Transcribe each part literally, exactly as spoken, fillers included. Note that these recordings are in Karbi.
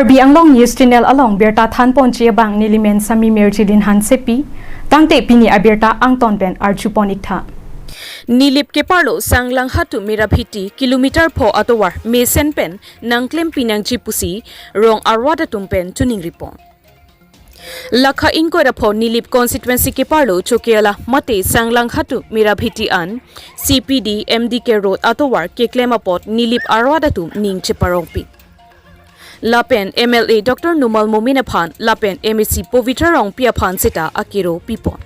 Karbi Anglong News Channel along birta thanponji abang nelimen Sami Mirjilin Hansepi, tangte pini abirta angton pen arjupon iktha. Nilip keparlo Sanglanghat to Merabheti kilometer pho atovar mesen pen nangklempi nangji pusi rong arwat atum pen chiningripon. Lakha ingkoi ra pho Nilip constituency keparlo Chokihola mate Sanglanghat to Merabheti an C P D M D K road atovar keklem apot Nilip arwat atum ning cheparongpi. Lapen M L A Doctor Numal Momin aphan lapen M A C Pavitra Rongpi aphan seta akero pipon.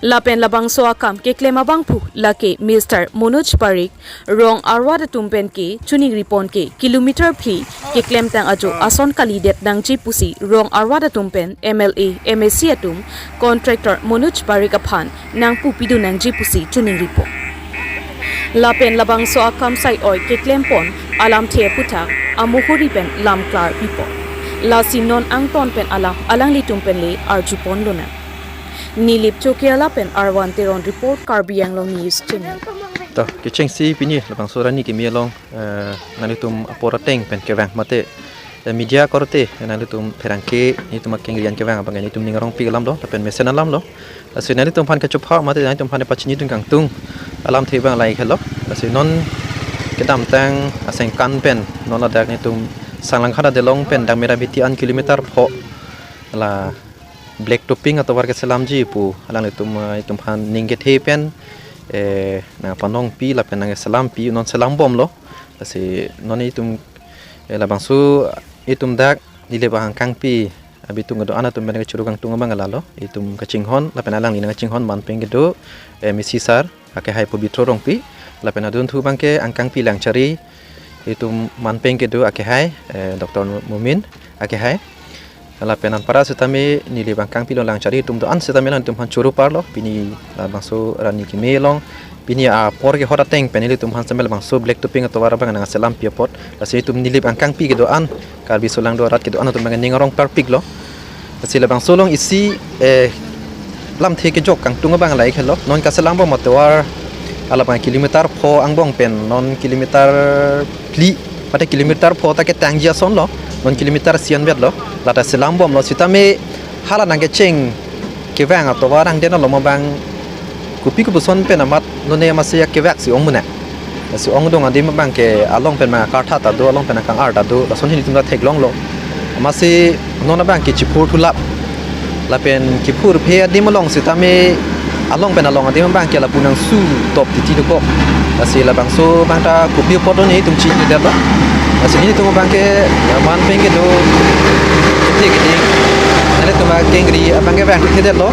Lapen labangso akam keklem abangphu lake Mister Manoj Parikh rong arwat atum pen ke chiningripon ke kilometer phli keklemtang ajo ason kalidet nangji pusi rong arwat atum pen M L A, M A C atum contractor Manoj Parikh aphan nangpu pidun nangji pusi chiningripon. Lapen labangso akam sai-oi keklempon alamthe aphuthak amuhuri pen lam klarpipon. Lasi non angton pen alam alanglitum pen le arjupon lonang. Nilip Chokihola pen Arvan Teron report, Karbi Anglong News Channel. To, kechengsi pini labangso arni kimi along, eh, nanglitum apor ateng pen kevang mate, eh, media korte, eh, nanglitum pherangke, netum akengri an kevang abang netum ning arongpi alam lo, lapen mesen alam lo. Lasi nanglitum aphan kachupha mate nanglitum aphan pachinidun kangtung alamthe abang lahelo. Lasi non kedamtang asengkan pen non ladak netum Sanglanghat adelong pen dak Merabheti an kilometer pho la black topping atovar keselamji pu alanglitum, eh, itum aphan ning kethe pen, eh, nangpanongpi lapen nangselampi, non selambomlo. Lasi non itum, eh, labangso itum dak Nilip angkangpi abitung kedo-an atum pen kechuru kangtung abang lalo. Itum kachinghon lapen alangli nangchinghon manpeng kedo, eh, M A C sir akehai Pavitra Rongpi, lapen adunthu abang ke angkangpi Langchari itum manpeng kedo akehai, eh, Doctor Momin akehai. Lapen anparta setame Nilip angkangpi lo Langchari atum do-an setame nangtum aphan churu parlo pini labangso arni kimi along. Pini apor kehot ateng pen nelitum aphan setame labangso black topping atovar abang nangselampi apot. Lasi itum Nilip angkangpi kedo-an, Karbi solangdo arat kedo-an atum abang ning arong parpiklo. Lasi labangso along isi, eh, lamthe kejok kangtung abang lahelo. Non kaselambom atovar alabang kilometer pho angbong pen non kilometer phli, mate kilometer pho ta ketangji asonlo, non kilometer isi anvetlo, lata selambomlo setame hala nangkecheng kevang atovar angden along abang kopi kopuson pen amat none amatsi akevak si ong mena. Lasi ongdung adim abang ke along pen ma kartha ta do, along pen akang-ar ta do, lason hini tum ta theklonglo. Amatsi non abang ke chiphur thulap. Lapen kiphurphe adim along setame along pen along adim abang ke lapu nangsu top titi dokok. Lasi labangso abang ta kopi apot netum chinidetlo. Lasi netum abang ke, eh, manpeng kedo kethe keding, nanglitum akengri abang ke vang thedetlo.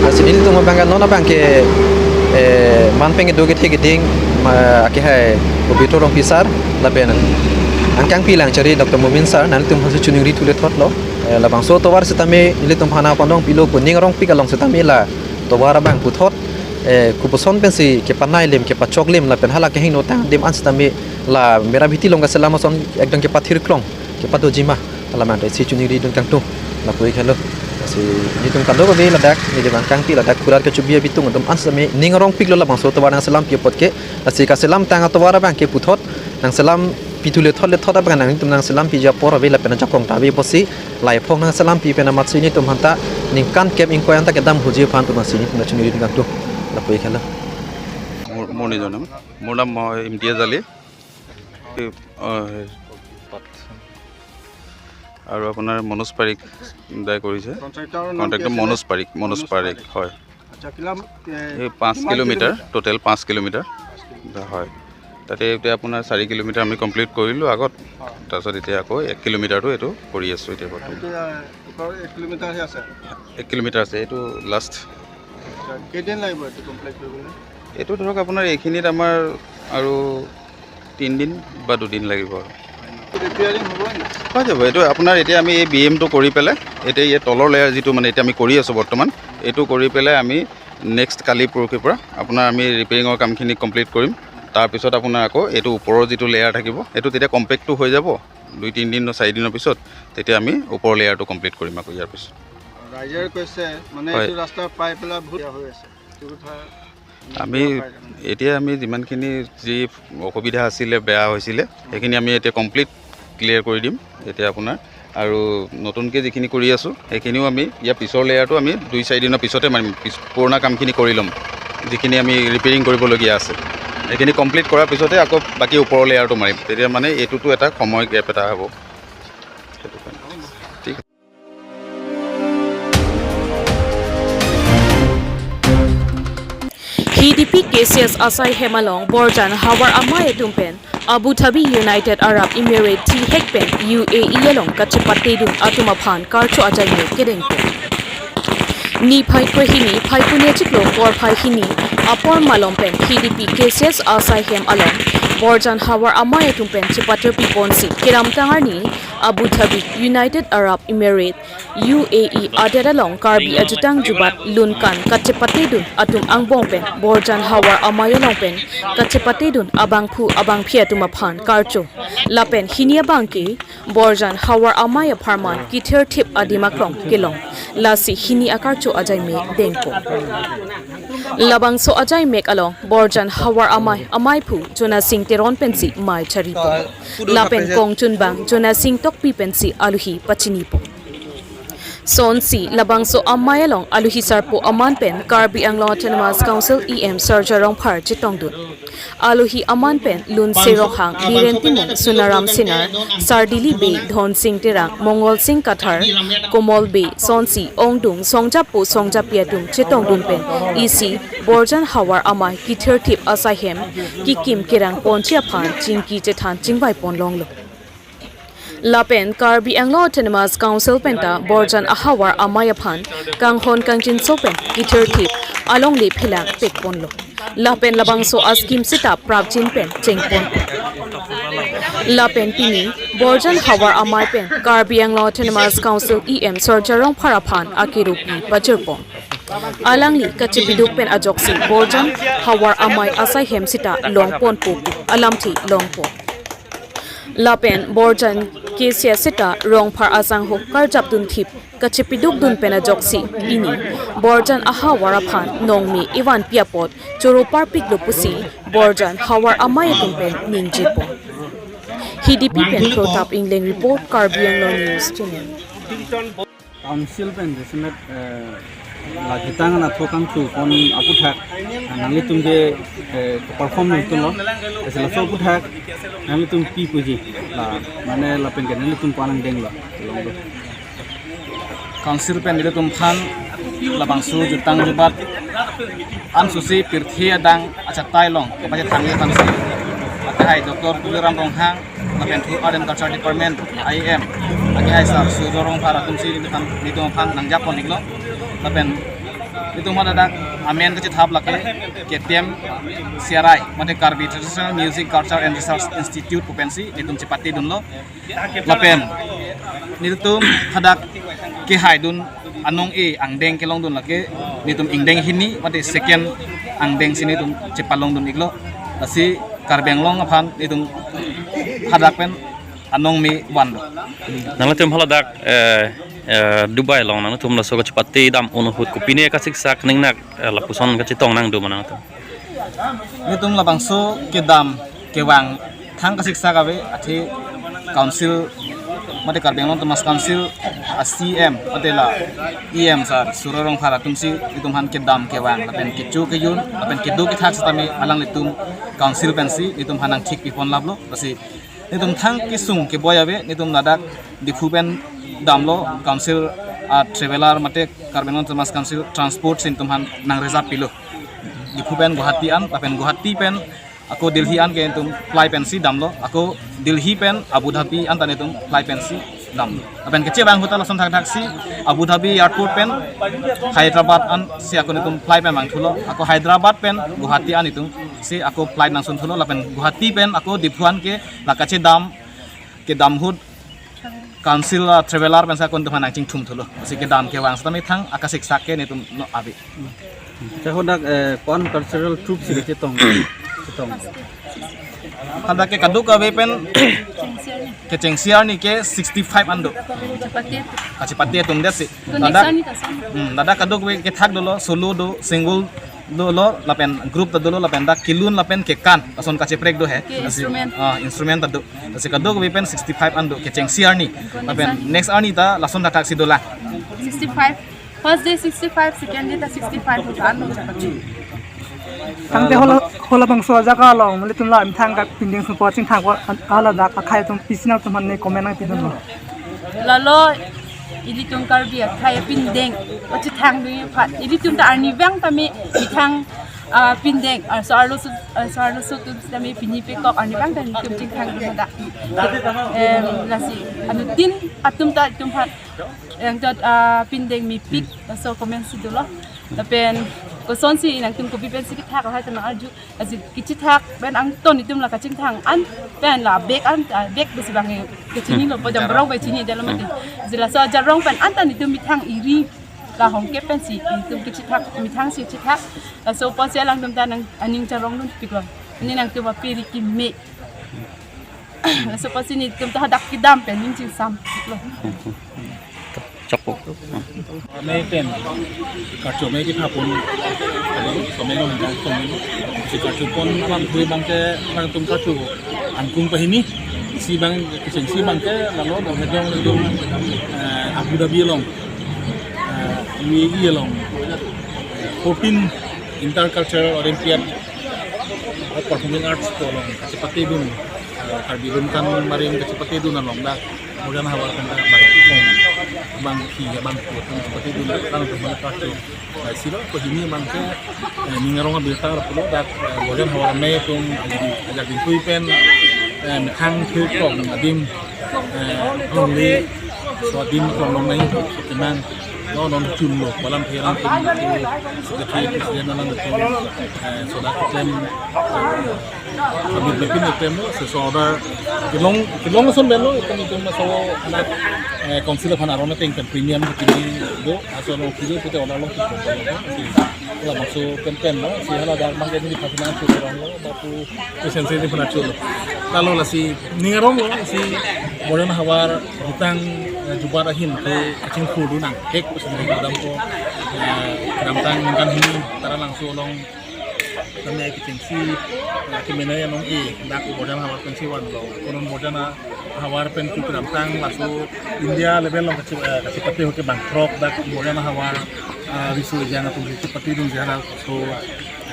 Lasi netum abang ke non abang ke, eh, manpeng kedo kethe keding, ma, akehai Pavitra Rongpi sir lapen angkangpi Langchari Doctor Momin sir, nanglitum aphansi chiningri thule thotlo. Eh, labangso atovar setame nelitum aphan nangpanongpilo pu ning arongpik along setame la atovar abang puthot, eh, kopuson pensi kepanai lim, kepachok lim, lapen hala kehingno tang adim an setame la Merabheti along kaselam ason ekdom kepathirklong, kepadoji ma, alam ante si chiningripon kangtung, lapu-ik helo. Lasi netum kadokave ladak, Nilip angkangpi ladak kurat kechubi abitung atum an setame ning arongpiklo labangso atovar nangselampi apot ke. Lasi kaselamtang atovar abang ke puthot nangselampi thule thot le thot abang nangtum nangselampi ja apor ave lapen ajakong ta ave pusi, laipho nangselampi pen amatsi netum aphanta ningkan kep ingkoi an ta kedam huji aphan atum amatsi netum nangchiningri kangtung, lapu-ik helo. মোৰ, মোৰ নিজৰ নাম, মোৰ নাম মই ইমতিয়াজ আলী। এই, আহ, আৰু আপোনাৰ মনোজ পাৰিক দাই কৰিছে। কণ্ট্ৰেক্টৰৰ নাম কি কণ্ট্ৰেক্টৰ আছিলে? মনোজ পাৰিক, মনোজ মনোজ পাৰিক, পাৰিক। হয়। আচ্ছা, কিমান, এ, এই পাঁচ কিমান কিলোমিটাৰ, কিলোমিটাৰ? টোটেল পাঁচ কিলোমিটাৰ। পাঁচ কিলোমিটাৰ। হয়। তাতে এতিয়া আপোনাৰ চাৰি কিলোমিটাৰ আমি কমপ্লিট কৰিলোঁ আগত। হয়। তাৰপিছত এতিয়া আকৌ এক কিলোমিটাৰটো এইটো কৰি আছোঁ এতিয়া বৰ্তমান। এতিয়া ওপৰত এক কিলোমিটাৰহে আছে? এক কিলোমিটাৰ আছে, এইটো লাষ্ট। আচ্ছা, কেইদিন লাগিব এইটো কমপ্লিট কৰিবলৈ? এইটো ধৰক আপোনাৰ এইখিনিত আমাৰ আৰু তিনিদিন বা দুদিন লাগিব আৰু। ৰিপেয়াৰিং হ'ব নেকি? হৈ যাব। এইটো আপোনাৰ এতিয়া আমি এই বি এমটো কৰি পেলাই, এতিয়া এই তলৰ লেয়াৰ যিটো মানে এতিয়া আমি কৰি আছোঁ বৰ্তমান, এইটো কৰি পেলাই আমি নেক্সট কালি পৰহিৰ পৰা আপোনাৰ আমি ৰিপেয়াৰিঙৰ কামখিনি কমপ্লিট কৰিম। তাৰপিছত আপোনাৰ আকৌ এইটো ওপৰৰ যিটো লেয়াৰ থাকিব, এইটো তেতিয়া কম্পেক্টটো হৈ যাব, দুই তিনিদিন বা চাৰিদিনৰ পিছত তেতিয়া আমি ওপৰৰ লেয়াৰটো কমপ্লিট কৰিম আকৌ ইয়াৰ পিছত। ৰাইজে কৈছে মানে হয়। এইটো ৰাস্তা পাই পেলাই বহুত বেয়া হৈ আছে। এইটো কথা আমি এতিয়া আমি যিমানখিনি যি অসুবিধা আছিলে, বেয়া হৈছিলে, সেইখিনি আমি এতিয়া কমপ্লিট ক্লিয়াৰ কৰি দিম। এতিয়া আপোনাৰ আৰু নতুনকৈ যিখিনি কৰি আছোঁ, সেইখিনিও আমি ইয়াৰ পিছৰ লেয়াৰটো আমি দুই চাৰিদিনৰ পিছতে মাৰিম। পিছ-, পুৰণা কামখিনি কৰি ল'ম, যিখিনি আমি ৰিপেয়াৰিং কৰিবলগীয়া আছে। সেইখিনি কমপ্লিট কৰাৰ পিছতে আকৌ বাকী ওপৰৰ লেয়াৰটো মাৰিম। তেতিয়া মানে এইটোতো এটা সময় গেপ এটা হ'ব। সেইটো কাৰণে। ঠিক আছে। Hidipi K C S asai hem along Borjan Havar Amei atum pen Abu Dhabi United Arab Emirates thihek pen U A E along kachepatedun atum aphan karcho ajaime kedengpon. Niphai krehini Phaikuni achiklo porphai hini apor malom pen Hidipi K C S asai hem along Borjan Havar Amei atum pen chepaterpiponsi kedamtang arni Abu Dhabi United Arab Emirates U A E adet along Karbi ajutang jubat lunkan kachepatedun atum angbong pen Borjan Havar Amei along pen kachepatedun abangphu abangphi atum aphan karcho. Lapen hini abangke Borjan Havar Amei apharman kithirthip adim aklong kelong. Lasi hini akarcho ajaime dengpon. Labangso ajaimek along Borjan Havar Amei, ameiphu Jonasing Teron pensi mei charipon. Lapen kongchunbang Jonasing Tokbi pensi aluhi pachinipon. Sonsi labangso amei along aluhi sarpo aman pen Karbi Anglong Autonomous Council E M Surjya Rongphar chetongdun. Aluhi aman pen Lunse Ronghang, Biren Timung, Sunaram Senar, Sardili Bey, Dhonsing Terang, Mongolsing Kathar, Komol Bey, Sonsi, Ongdung, Songjapo, Songjapi atum chetongdun pen isi Borjan Havar Amei kithirthip asai hem kikim kerang ponji aphan chingki chethan chingvaipon longlo. Lapen Karbi Anglong Autonomous Council penta Borjan Havar Amei aphan kanghon kangchinso pen kithirthip alongle phelang pekponlo. Lapen labangso a-scheme seta prapjin pen chengpon. Lapen pini Borjan Havar Amei pen Karbi Anglong Autonomous Council E M Surjya Rongphar aphan akirupi pajirpon. Alangli kachepiduk pen ajoksi Borjan Havar Amei asai hem seta longponpo alamthe longpon. Lapen Borjan K C S seta Rongphar asangho karjapdun thip kachepidukdun pen ajoksi pini Borjan Havar aphan nongme evanpi apot choro parpiklo pusi Borjan Havar Amei atum pen ningjepon. Hidipi pen Protap Ingleng report, Karbi Anglong News Channel. Council pen jasemet, eh, la ketang anatthu kangchupon aputhak, eh, nanglitum ke, eh, perform nangtun lo, eh, laso aputhak nanglitum pi puji, la, mane lapen ke nanglitum ko-an angdeng lo, long lo. Council pen nelitum aphan labangso jutang jubat ansosi pirthe adang achatai along kepachethanji aphansi akehai Doctor Tuliram Ronghang, lapen Food Art and Culture Department, I M, akehai sar Surjya Rongphar atumsi nelitum aphan, nelitum aphan nangjapon iklo. Lapen nelitum aphan ladak amen kachethap lake K T M C R I, mate Karbi Traditional Music Culture and Research Institute pu pensi nelitum chepatedunlo. Lapen nelitum hadak kehaidun anong-e angdeng kelongdun lake nelitum ingdeng hini mate second angdengsi nelitum chepalongdun iklo. Lasi Karbi Anglong aphan nelitum hadak pen anong me vanlo. Nanglitum haladak, eh, eh, Dubai along nanglitum laso kachepatedam ahut kopine kasiksak ningnak, eh, lapuson kachetong nangdun ma nangtum? Nelitum labangso kedam kevang thang kasiksak ave, athe council mate Karbi Anglong Autonomous Council a-C E M mate la E M sar Surjya Rongphar atumsi nelitum aphan kedam kevang lapen kecho kejun lapen kedo kethak setame alanglitum council pensi nelitum aphan nangthik pipon laplo. Lasi nelitum thang kesung keboi ave, nelitum ladak Diphu pen damlo, council a-traveler mate Karbi Anglong Autonomous Council transport si nelitum aphan nang-reserve pilo. Diphu pen Guwahati an, lapen Guwahati pen ako Delhi an ke nelitum flight pensi damlo, ako Delhi pen Abu Dhabi anta nelitum flight pensi damlo. Lapen kechevang ahut ta lason thakthaksi Abu Dhabi airport pen Hyderabad ansi ako nelitum flight pen vangthulo, ako Hyderabad pen Guwahati an nelitumsi ako flight nangsunthulo, lapen Guwahati pen ako Diphu an ke la kachedam kedam ahut council a-traveler pensi ako nelitum aphan nangchingthumthulo. Lasi kedam kevang setame thang akasiksak ke nelitum non ave. Te hadak, eh, ko-an cultural troupe si kachetong, chetong? Hadak ke kadokave pen kechengsi arni ke sixty-five an do. Kachepate atum detsi. Ladak, hmm, ladak kadokave kethak dolo, solo do, single dolo lapen group ta dolo lapen dak kelun lapen kekan lason kacheprek do he. Ke instrument. Ah, instrument ta do. Lasi kadokave pen sixty-five an do kechengsi arni. Lapen next arni ta lason thakthak si dolang. Sixty-five. First day sixty-five, second day ta sixty-five pu an lo. Tangte hala, halabangso ajahak along, mali tum la methang kapindeng supo chingthang ko, an-, hala dak akhei atum pisi nangtum aphan ne comment nangpidun lo. Lalo, ilitum Karbi akhei apindeng, pachethang dun aphan, ilitum ta arnivang tame methang, ah, pindeng, ah, so arloso, ah, so arloso atum tame pini pekok arnivang tame itum chingthang dun dak. Em, lasi, anuttin atum ta itum aphan, yang jat, ah, pindeng mepik, laso comment si dolo. Lapen kosonsi nangtum kopi pensi kethak lahai ta nang-arju. Lasi kachethak pen angton itum la kachingthang an pen la bag an, ah, bag besi bang kachini lo, po jam rong pen chini dalo mati. Lasi laso jam rong pen an ta itum methang iri la hongke pensi itum kachethak, methang si chethak. Laso apotsi alangtum ta nang aning charong dunpik lo. Ani nangtum apiri keme. Laso apotsi nelitum ta hadak kedam pen ning chingsam lo. Chokpo. Amei pen karcho amei kethapon. Kali, so amei lo hingkang so amei lo. Si karchopon alam thui abangke, alangtum karcho angkung pahini. Si abang, kechengsi abangke, lalo, dong hedong, dong, eh, Abu Dhabi along, eh, U A E along, eh, fourteen Intercultural Olympiad of Performing Arts pu along kachepatedun, eh, Karbi Lun Kan Barim kachepatedun along dak Borjan Havar pen dak bang, bang ki, bang ki, kachepatedun dak, dak pen dak karcho. Eh, si lo, pahini abangke, eh, ning arong abirta pulo dak, eh, Borjan Havar amei atum ajak, ajak dingtui pen, eh, methang thirkok adim, eh, alongle, so adim along nai, so kemang, lo non chun lo, balam pherang tum, secretary, president alangtum, eh, so dak keklem, eh, kami berpin keklem lo, sesuai order, kelong, kelong ason pen lo, itum, itum maso anak, eh, council aphan aron ateng pen premium kini do, aso lo kini pute order lo, si, labangso pen pen lo, si hala dak abangke ni phasinang chu lo, bapu, kusen se ni puna chu lo. Lalo lasi, ning arong lo, si Borjan Havar jutang, eh, jubat ahin ke kachingthurdun nangthek, si ni dam ko, eh, kedamtang ningkan hini, Taralangso along, tame kechengsi, eh, kemenei anong-e, dak Borjan Havar pensi vanlo, konon Borjan Havar pen chu kedamtang laso India level along kachi-, eh, kachepate ho ke bangthrok dak Borjan Havar, eh, riso ejang atum kachepatedun jara so,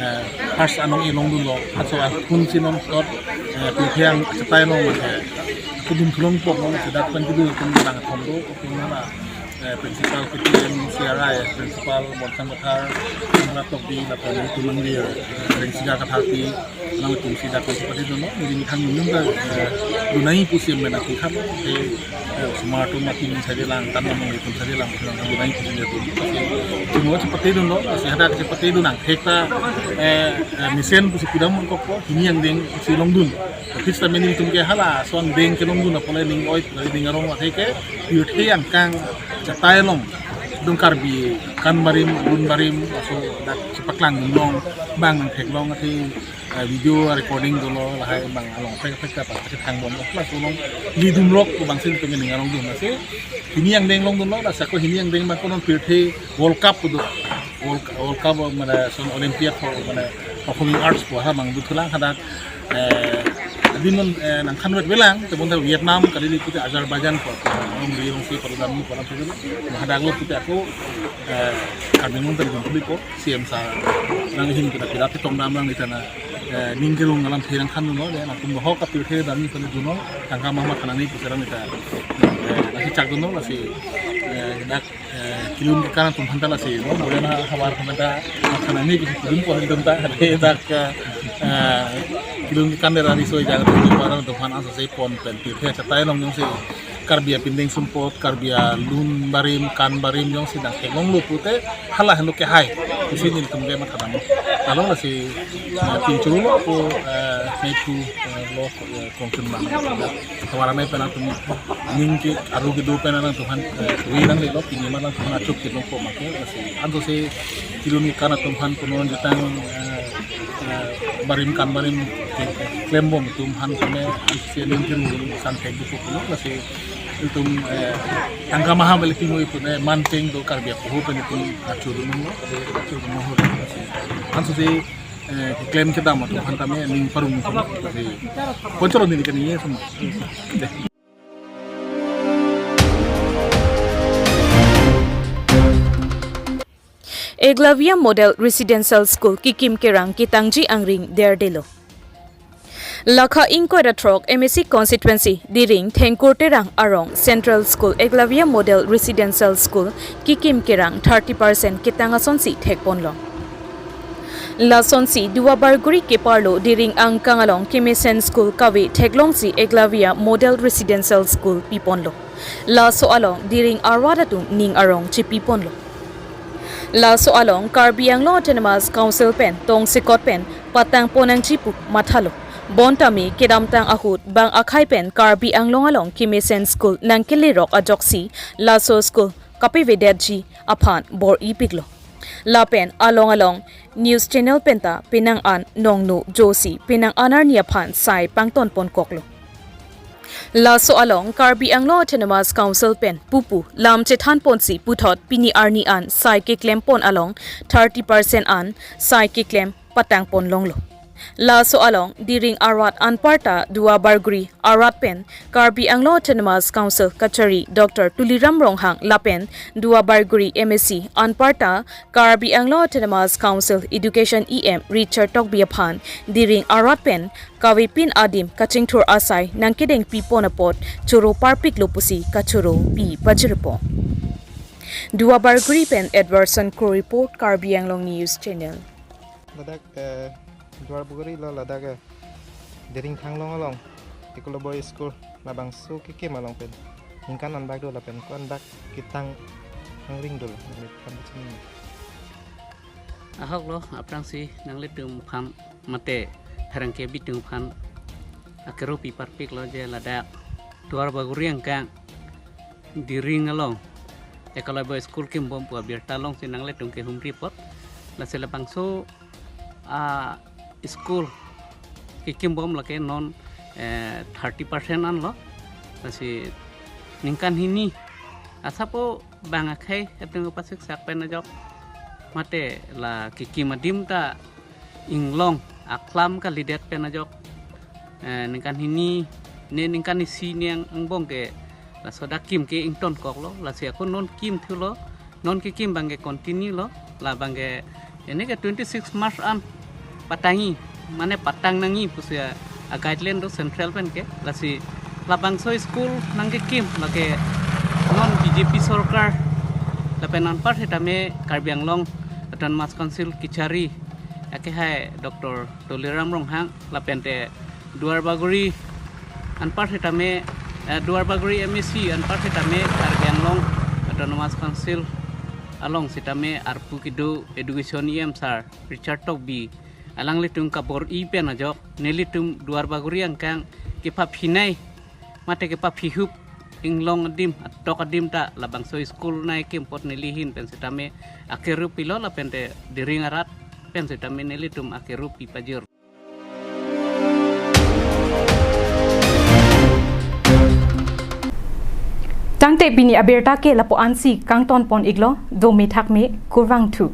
eh, first anong-e longdunlo, laso akhun si non slot, eh, pirthe angchetai along, eh, kedun thulong pok along, si dak pen kedun tum bang thom do, tum hala, eh, principal K T M C R I, principal Bonsam Kathar, Samrat Tokbi, lapen itum mangli, eh, Rengsiga Katharpi, alangtum si dak kachepatedun lo, neli methang nunung ta, eh, dunai pusi mena tingkhat lo, eh, eh, osomar atum atum sajelang, tan namung itum sajelang, dunai pusi dia tu. Semua chepatedun lo, si hadak chepatedun nangthek ta, eh, eh, mesen pusi pidam mangkok ko, hini angdeng si longdun. Tapi selama ini itum ke hala, so angdeng kelongdun apot le ning oi, ning arong athe ke, pirthe angkang chetai along, dong Karbi, Kan Barim, Lun Barim, laso dak chepaklangdun long, bang nangtheklong athe, eh, video recording dolo, lahai bang along pek pek ta pachethang bomlo, laso along lidun lok, bangsi itum ke ning arongdun, lasi hini angdeng longdunlo, lasi ako hini angdeng bang konon pirthe World Cup do, World, World Cup mane son Olympiad for mane Performing Arts pu ha bang dothulang hadak, eh, adim non, eh, nangkhanvet velang, tebonta Vietnam, kali pute Azerbaijan pu, along di along si paru dam pu alam pute, hadak lo pute ako, eh, kami non tadi pun ko, C M sa, nang hin kita pira pitong dam lang di sana, eh, ning kerung alam pherang khandunlo, ya, nangtum bohok kapirthe dam ni pun dunlo, tangka mama kanang ni pu serang kita, eh, lasi chakdunlo, lasi, eh, dak eh, kelun kekan atum aphan ta lasi, no, Borjan Havar aphan ta, aphan ani kelun pon atum ta, dak, eh, kelun kekan dera riso ejang atum aphan, atum aphan asose pon pen pirthe chetai along jongsi Karbi apindeng sumpot, Karbi alun barim, kan barim jongsi nangtheklonglo pute, hala henlo kehai, pusi nelitum ke mathadamlo. Lalo lasi, eh, pinchuru lo pu, eh, nephu, eh, lo, eh, kongchun bang. Havar amei pen atum ning ke aru kedo pen alangtum aphan, eh, wi nanglelo, pini ma alangtum aphan achuk kelong po make, lasi ansose kelun kekan atum aphan konon jutang, eh, eh, barim kan barim ke, ke, klembom atum aphan keme, ansose ning kelun san thek dupo konon, lasi Itum, eh, tangka maha balik tingui pun, eh, manting do Karbi apoho pen itum kachuru nunglo, kachuru nunglo. Anso si, eh, keklem kedam atum aphan tame ning parong nunglo. Jadi, poncholo nini kani ye semua. Deh. Eklavya Model Residential School kikim kerang ketangji angring derdelo. Lakha ingkoi ra throk M A C constituency Diring Thengkur Terang arong Central School Eklavya Model Residential School kikim kerang thirty percent ketang asonsi thekponlo. Lasonsi Duarbagori keparlo Diring angkang along kemesen school kave theklongsi Eklavya Model Residential School piponlo. Laso along Diring arat atum ning arong chepiponlo. Laso along Karbi Anglong Autonomous Council pen tongsekot pen patangpon nangji pu mathalo. Bonta me kedamtang ahut bang akhei pen Karbi Anglong along kemesen school nangkelerok ajoksi laso school kapavedetji aphan bor-ipiklo. Lapen along along news channel penta penang an nongno josi penang an arni aphan sai pangtonponkoklo. Laso along Karbi Anglong Autonomous Council pen pupu lam chethanponsi puthot pini arni an sai keklempon along thirty percent an sai keklem patangponlonglo. Laso along Diring arat anparta Duarbagori arat pen Karbi Anglong Autonomous Council kachari Doctor Tuliram Ronghang lapen Duarbagori M A C anparta Karbi Anglong Autonomous Council Education E M Richard Tokbi aphan Diring arat pen kavepin adim kachingthur asai nangkedengpipon apot choro parpiklo pusi kachoro pi pajirpo. Duarbagori pen Edwardson Kro report, Karbi Anglong News Channel. Ladak, eh, Duarbagori lo ladak, eh, Diring Thanglong along Eklavya School labangso kekim along pen ningkan anbak do lapen ko-anbak ketang angring dolo, nanglitum aphan pachini. Ahok lo, aphrangsi nanglitum aphan mate pherangke bitung aphan akero pi parpiklo je ladak Duarbagori angkang Diring along Eklavya School kimbom pu abirta alongsi nanglitum kehumri apot. Lasi labangso a school kekimbom lake non, eh, thirty percent anlo. Lasi ningkan hini asapo bang akhei atum pasiksak pen ajok mate la kekim adim ta inglong aklam kalidet pen ajok, eh, ningkan hini ne ningkan isi ne ang-, angbong ke laso dak kim ke ingtonkoklo, lasi ako non kimthulo, non kekim abang ke continue lo, labang ke ini ke twenty-six March an patangji, mane patang nangji pusi a, a guideline do central pen ke, lasi labangso school nangkekim lake non B J P sorkar lapen anpar setame Karbi Anglong Autonomous Council kachari akehai Doctor Tuliram Ronghang lapente Duarbagori anpar setame, eh, Duarbagori M A C anpar setame Karbi Anglong Autonomous Council along setame arpu kedo Education E M sir Richard Tokbi alanglitum kabor-i pen ajok nelitum Duarbagori angkang kepaphinei mate kepaphihup inglong adim atok adim ta labangso school nangkekim apot neli ahin pen setame akero pilo lapente Diring arat pen setame nelitum akero pi pajir. Tangte pini abirta ke lapu-ansi kangtonpon-iklo, dome thakme, kurvangthu.